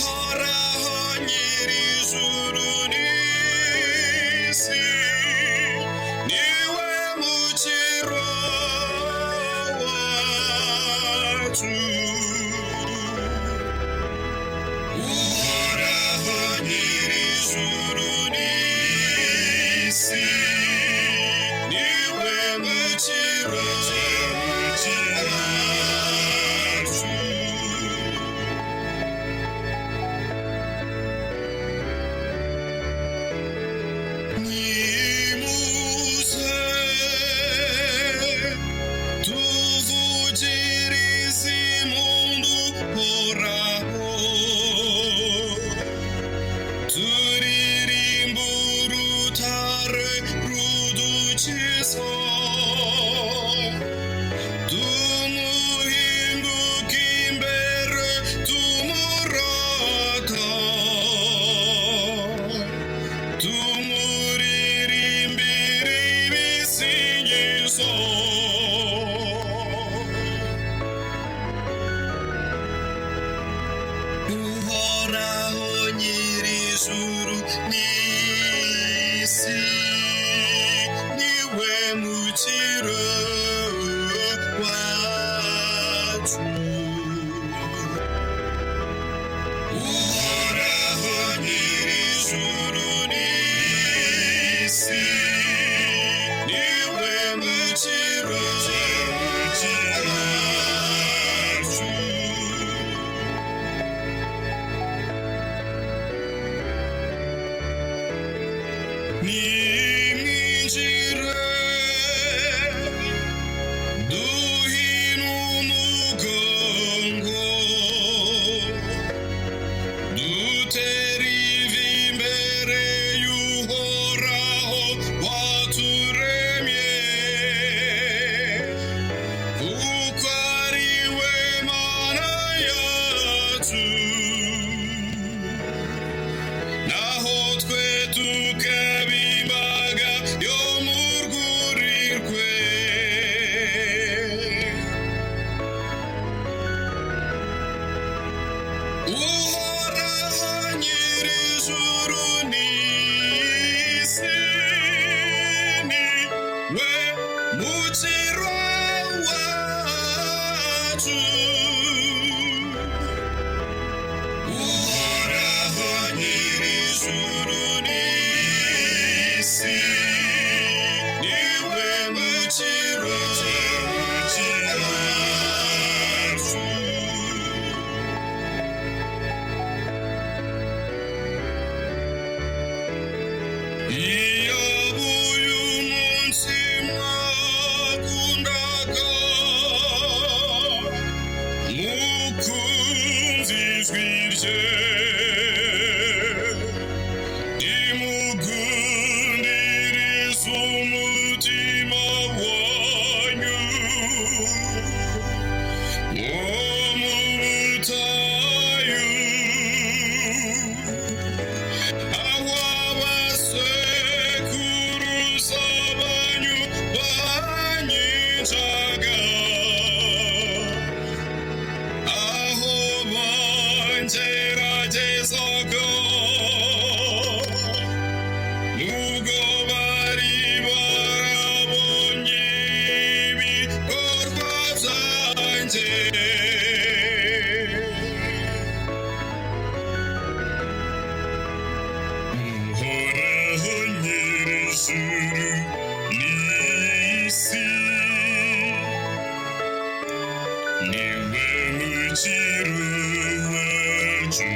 Uhoraho nyir'ijuru n'isi, niwe mukiro wacu. Uhoraho nyir'ijuru n'isi, niwe mukiro wacu. Nimuze tuvugirize impundu Uhoraho, turirimbe urutare rudukiza, tumuhinguke imbere tumurata, tumuririmbire ibisingizo. Uhoraho nyir'ijuru n'isi, niwe mukiro wacu. Uhoraho nyir'ijuru n'isi, niwe mukiro wacu. Nimwinjire duhine umugongo, dutere ivi imbere y'Uhoraho waturemye, kuko ari we Mana yacu, naho twe tukaba imbaga yo mu rwuri rwe. Uhoraho nyir'ijuru n'isi, niwe mukiro wacu. Uhoraho nyir'ijuru n'isi, niwe mukiro wacu. Iyo uyu munsi mwakundaga, mukunze ijwi rye, nimugundirize umutima wanyu, wo mu butayu, aho abasekuruza banyu banyicaga, aho bangeragezaga, nubwo bari barabonye ibikorwa byanjye. Uhoraho nyir'ijuru n'isi, niwe mukiro wacu.